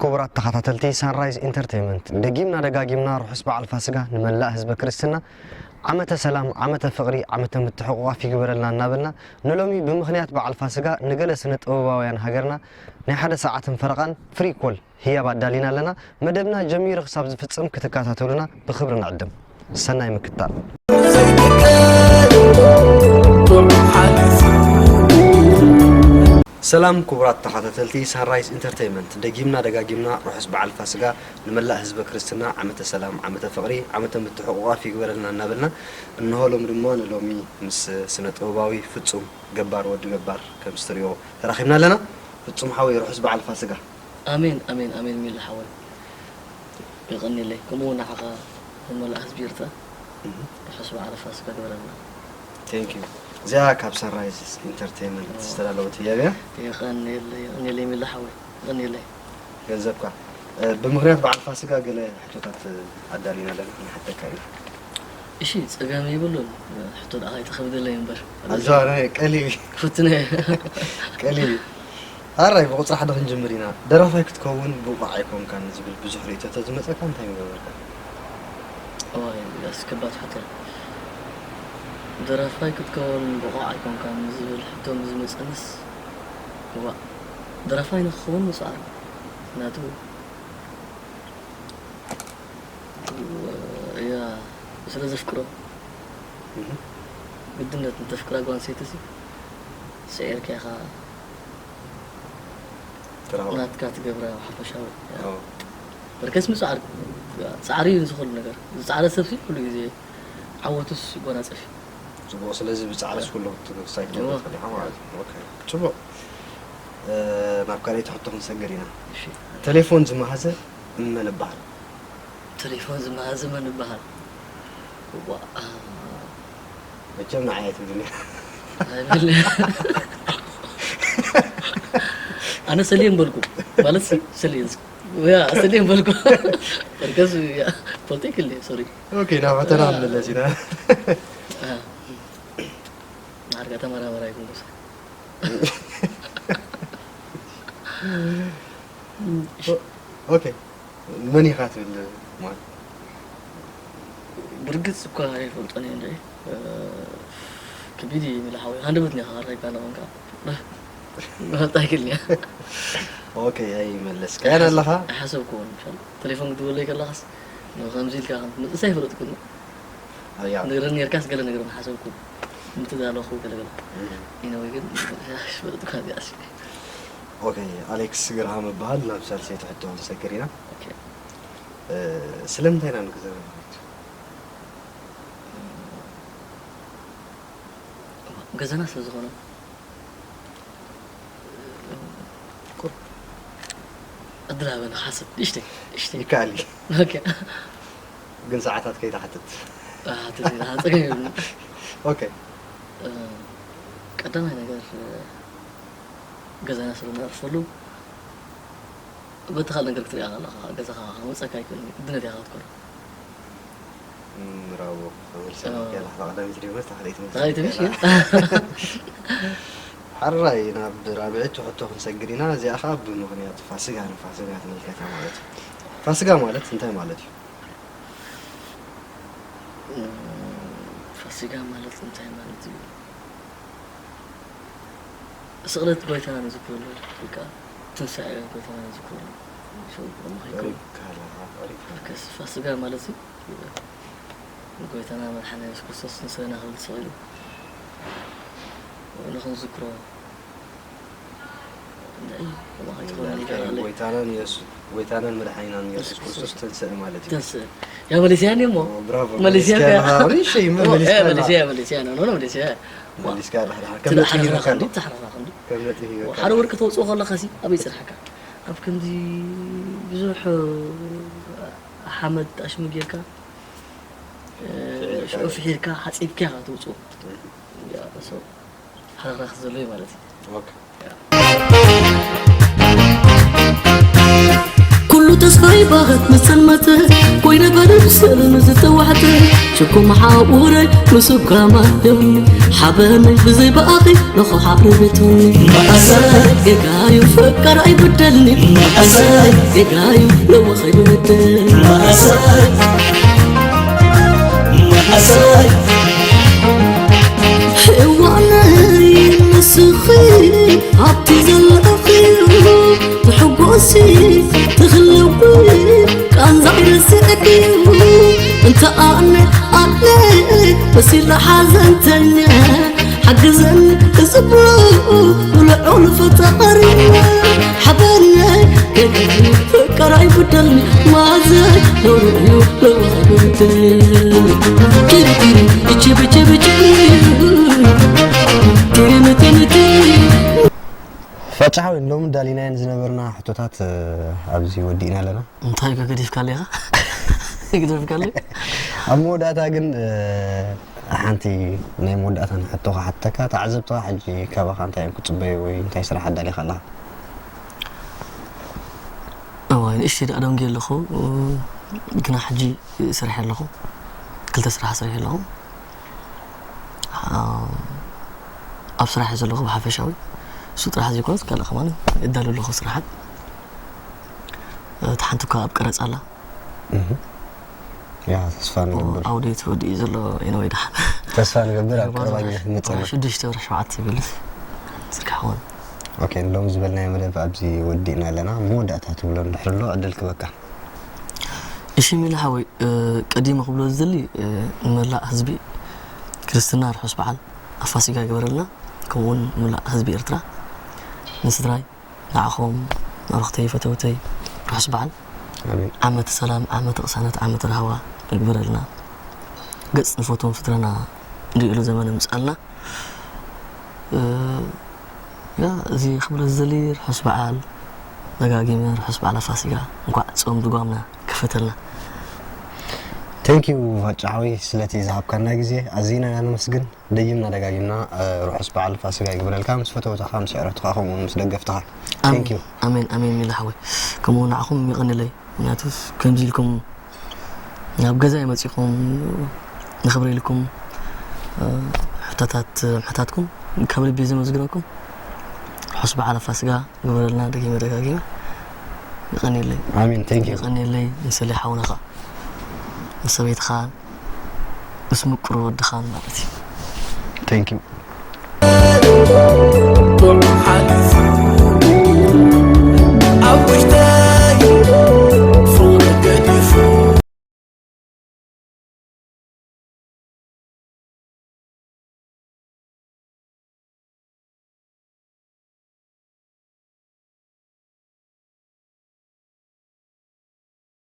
ክቡራት ተኸታተልቲ ሳንራይዝ ኢንተርቴይንመንት፣ ደጊምና ደጋጊምና ርሑስ በዓል ፋስጋ ንመላእ ህዝበ ክርስትና ዓመተ ሰላም፣ ዓመተ ፍቕሪ፣ ዓመተ ምትሕቑቓፍ ይግበረልና እናበልና፣ ንሎሚ ብምኽንያት በዓል ፋስጋ ንገለ ስነ ጥበባውያን ሃገርና ናይ ሓደ ሰዓትን ፈረቓን ፍሪ ኮል ህያብ ኣዳሊና ኣለና። መደብና ጀሚሩ ክሳብ ዝፍጽም ክትከታተሉና ብኽብሪ ንዕድም። ሰናይ ምክትታል። ሰላም ክቡራት ተኸታተልቲ ሳንራይዝ ኢንተርቴይንመንት፣ ደጊምና ደጋጊምና ርሑስ በዓል ፋስጋ ንመላእ ህዝበ ክርስትና ዓመተ ሰላም፣ ዓመተ ፍቕሪ፣ ዓመተ ምትሕቑቓፍ ይግበረልና እናበልና፣ እንሆ ሎም ድማ ንሎሚ ምስ ስነ ጥበባዊ ፍጹም ገባር ወዲ ገባር ከም ስትሪዮ ተራኺብና ኣለና። ፍጹም ሓወይ ርሑስ በዓል ፋስጋ። ኣሜን፣ ኣሜን፣ ኣሜን ሚለ ሓወይ። የቐንየለይ። ከምኡ እውን ንዓኻ ንመላእ ህዝቢ ኤርትራ እህ። ርሑስ በዓል ፋስጋ ግበረልና። Thank you። እዚኣ ካብ ሳንራይዝ ኢንተርቴይንመንት ዝተዳለወት ህያብ እያ። የቐንየለይ፣ የቐንየለይ ሚለ ሓወይ። የቐንየለይ። ገንዘብካ። እ፣ ብምኽንያት በዓል ፋስጋ ገለ ሕቶታት ኣዳሊና ኣለና፣ ክንሓተካ ኢና። እሺ፣ ጸገም የብሉን። ሕቶ ደኣ ኣይተኸብደለይ እምበር። ኣዛዋረ ቀሊል እዩ። ክፍትነ። ቀሊል እዩ። ኣራይ ብቁጽሪ ሓደ ክንጅምር ኢና። ደራፋይ ክትከውን ብቑዕ ኣይኮንካን ዝብል ብዙሕ ርእይቶታት ዝመጸካ እንታይ ምገበርካ? እዋይ፣ ያስ ከባድ ሕቶ። ደራፋይ ክትከውን ብቑዕ ኣይኮንካን ዝብል ሕቶ ምስ ዝመጸንስ፣ እዋ፣ ደራፋይ ንክኸውን ምጽዓር። ምክንያቱ፣ እያ፣ ስለ ዘፍቅሮ። እህ። ግድነት እንተፍቅራ ጓል ኣንስተይቲ ሲ፣ ስዒርካ ኢኻ ትራወ። ናትካ ትገብራ ሓፈሻዊ። ኦ። በርከስ ምጽዓር፣ ጻዕሪ እዩ ዝኹሉ ነገር። ዝጻዕረ ሰብ ሲ ኩሉ ግዜ ዓወቱስ ይጎናጸፍ እዩ። ጽቡቕ፣ ስለዚ ብጻዕረስ ኩሉ ክትሳይ እዎ። ትኽእል ኢኻ ማለት እዩ። ኦኬ፣ ጽቡቕ። እ፣ ናብ ካልኣይቲ ሕቶ ክንሰግር ኢና። እሺ። ቴሌፎን ዝመሃዘ መን ይበሃል? ቴሌፎን ዝመሃዘ መን ይበሃል? ዋ፣ አ፣ መቸም ንዓይ ኣይትብልኒ። ኣይብል። ኣነ ሰልየን በልኩ። ማለት ሲ፣ ሰልየን ሲ። ያ፣ ሰልየን በልኩ። በርከስ፣ ያ፣ ፈልጠ ይክል፣ ሶሪ። ኦኬ፣ ናብ ፈተና ያ። ንመለስ ኢና። አ፣ ማዕርጋ ተመራመራ ይኩን ጎሳ። ኦ-፣ ኦኬ። መን ኢኻ ትብል ማለት? ብርግጽ እኳ ኣይፈልጦን እየ እንድዒ። እ፣ ከቢድ እዩ ሚለ ሓወይ። ሃንደበት ኔኻ ኣረጋና ኮንካ። መፈልጣ ኣይክእልን እየ። ኦኬ፣ ኣይመለስካያን ኣለኻ? ኣይሓሰብኩዎን። ምሻል ቴሌፎን ክትብለይ ከለኻስ፣ ከምዚ ኢልካ ከም ትመጽእስ ኣይፈለጥኩን። ኣያ። ንገረኒ ኔርካስ ገለ ነገር ምሓሰብኩ። ምትዳለኹ ገለ ገለ። እህ። ኢነወይ ግን፣ ኣይፈለጥኩ እዚኣስ። ኦኬ፣ ኣሌክስ ግርሃም እበሃል። ናብ ሳልሰይቲ ሕቶ ክንሰግር ኢና። ኦኬ። እ፣ ስለምንታይ ኢና ንገዛና ንኸይድ? ገዛና ስለ ዝኾነ። ቁር-፣ ዕድል ሃበኒ ክሓስብ። ንእሽተይ፣ ንእሽተይ። ይከኣል እዩ። ኦኬ። ግን ሰዓታት ከይትሓትት። ኣሓትት ኢኻ፣ ጸገም የብሉን። ኦኬ። እ፣ ቀዳማይ ነገር፣ እ፣ ገዛና ስለ ንዕርፈሉ፣ በቲ ካልእ ነገር ክትሪኣ ከለኻ፣ ገዛኻ ክመጸካ ኣይክእልን እዩ። ግድነት ኢኻ ክትከዶ። እም፣ ብራቮ። ተመልሰና ኣዎ። ከላ፣ ቀዳመይቲ ድዩ፣ መስ ተኻልኣይቲ መስ ተኻልኣይቲ ተመልሰና ምሽ ከላ። እዩ። ሓራይ፣ ናብ ራብዐይቲ ሕቶ ክንሰግር ኢና። እዚኣ ኸኣ ብምኽንያት ፋሲጋ ንፋሲጋ ትምልከታ ማለት እዩ። ፋሲጋ ማለት እንታይ ማለት እዩ? እም፣ ፋሲጋ ማለት እንታይ ማለት እዩ? ስቕለት ጎይታና ንዝክረሉ፣ ወይ ከኣ ትንሳኤ ጎይታና ንዝክረሉ። ሶ፣ ከመይ ከ-፣ ቀሪብካ ኣለኻ፣ ቀሪብካ። ከስ-፣ ፋሲጋ ማለት እዩ፣ ጎይታና መድሓኒና የሱስ ክርስቶስ ንስጋና ክብል ተሰቒሉ ንኽንዝክሮ። እንታይ እዩ? ከማኻ ትኸውን ነገር ኣለ። ጎይታናን የሱ-፣ ጎይታናን መድሓኒናን የሱስ የሱስ ክርስቶስ ክርስቶስ። ተንስአ ማለት እዩ። ተንስአ። ያ መለስያ እኔ እሞ። ኦ፣ ብራቮ። መለስያ መለስያ እኔ። ኣለኻ። ሪሸይ፣ ኦ፣ መለስያ እ፣ ኣለኻ። መለስያ፣ መለስያ፣ ኖ፣ ኖ፣ መለስያ። ዋ። መለስካ ኣለኻ። ከም ትሓርኽረኻ ነጥቢ ሂበካ እንዲ፣ ኣለኹ። ትሓርኽረኻ እንዲ። ከም ነጥቢ ሂበካ ዋ፣ ሓደ ኣለኹ። ወርቂ ተውፅኦ ከለኻ ሲ፣ ኣበይ ፅንሕካ? ኣብ ከምዚ ብዙሕ ሓመድ ኣሽሙ ጌርካ፣ እ፣ ፍሒርካ ሽዑ እዩ። ፍሒርካ፣ ሓፂብካ ኢኻ ተውፅኦ። እህ። ያ፣ ሶ፣ ሓረኽራኽ ዘሎ እዩ ማለት እዩ። ኦኬ። ኩሉ ተስፋይ ባኸት ምስ ጸልመተ፣ ኮይነ በለ ብሰብ ምስ ዝተዋሕጠ፣ ሽኩም ሓውረይ ምስጓማ ዮም ሓበኒ ብዘይ ብኣኺ ንኹሓ ርብቱኒ መእሰይ ጌጋዩ ፈቃር ኣይብደልኒ መእሰይ ጌጋዩ ለወኸ ይብደል መእሰይ መእሰይ እዋነይ ንስኺ ኣብቲ ዘለኺ ብሕጎሲ ትኽልዊ ቃንዛ ይርስዕኪ እንተ ኣነ ኣነ መሲላ ሓዘንተኛ ሓግዘኒ ክጽብሮ ብልዑል ፈጣሪ ሓበነ ፍቅር ኣይጉደልኒ ማዘ ነውሩ እዩ ለዋጉድል ኪሪኪሪ እችብችብችብ ኪሪምትምትም ፈጫ ሓወይ ሎሚ ዳሊናየን ዝነበርና ሕቶታት ኣብዚ ወዲእና ኣለና። እንታይ ከ ገዲፍካለይ ኢኻ? ይግደፍካለይ? ኣብ መወዳእታ ግን ሓንቲ ናይ መወዳእታ ሕቶ ክሓተካ፣ ተዓዘብትኻ ሕጂ ካባኻ እንታይ እዮም ክጽበዩ ወይ እንታይ ስራሕ ኣዳሊኻ ኣለኻ? እዋይ ንእሽተይ ደኣ ደንጉየ ኣለኹ ግና ሕጂ ሰሪሐ ኣለኹ ክልተ ስራሕ ሰሪሐ ኣለኹ ኣብ ስራሕ ዘለኹ ብሓፈሻዊ እሱ ጥራሕ ዘይኮነስ ካልእ ከማን የዳሉ ኣለኹ ስራሓት እቲ ሓንቲ እኳ ኣብ ቀረፅ ኣላ ያ ተስፋ ንገብር ኣውዴት ወዲኡ ዘሎ ኢነወይ ደሓን ተስፋ ንገብር ኣብ ቀረባ ግዜ ክመፀና ሽዱሽተ ወርሒ ሸውዓተ ይብል ስርካ ሆን ኦኬ ሎም ዝበልናዮ መደብ ኣብዚ ወዲእና ኣለና መወዳእታ ትብሎ እንድሕር ኣሎ ዕድል ክበካ እሺ ሚሊ ሓወይ ቀዲመ ክብሎ ዝደሊ ንመላእ ህዝቢ ክርስትና ርሑስ በዓል ኣፋሲጋ ይግበረልና ከምኡ እውን ንመላእ ህዝቢ ኤርትራ ንስድራይ ንዓኹም መርኽተይ ፈተውተይ ርሑስ በዓል ዓመት ሰላም ዓመት ቅሳነት ዓመት ራህዋ ይግበረልና ገጽ ንፈትዎም ስድራና ንሪእሉ ዘመን ምጻልና ያ እዚ ክብሎ ዝደሊ ርሑስ በዓል ደጋጊመ ርሑስ በዓል ፋሲጋ እንኳዕ ጾም ድጓምና ከፈተልና Thank you ፋጫ ሓወይ ስለቲ ዝሃብካና ግዜ ኣዚና ኢና ነመስግን ደጊምና ደጋጊምና ርሑስ በዓል ፋሲጋ ይግበረልካ ምስ ፈተውትኻ ምስ ዕረፍትኻ ከምኡ ምስ ደገፍትኻ Thank you ኣሜን ኣሜን ሚላ ሓወይ ከምኡ ንዓኹም የቐንለይ ምክንያቱ ከምዚ ኢልኩም ናብ ገዛይ መፂኹም ንኽብሪ ኢልኩም ሕቶታት ምሕታትኩም ካብ ልቢ ዘመስግነኩም ርሑስ በዓል ፋሲጋ ግበረልና ደጊመ ደጋጊመ ይቐንየለይ ኣሜን thank you ይቐንየለይ ንሰለይ ሓውና ከዓ ምስ ሰበይትኻን ምስ ምቁር ወድኻን ማለት እዩ thank you ሓሊፉ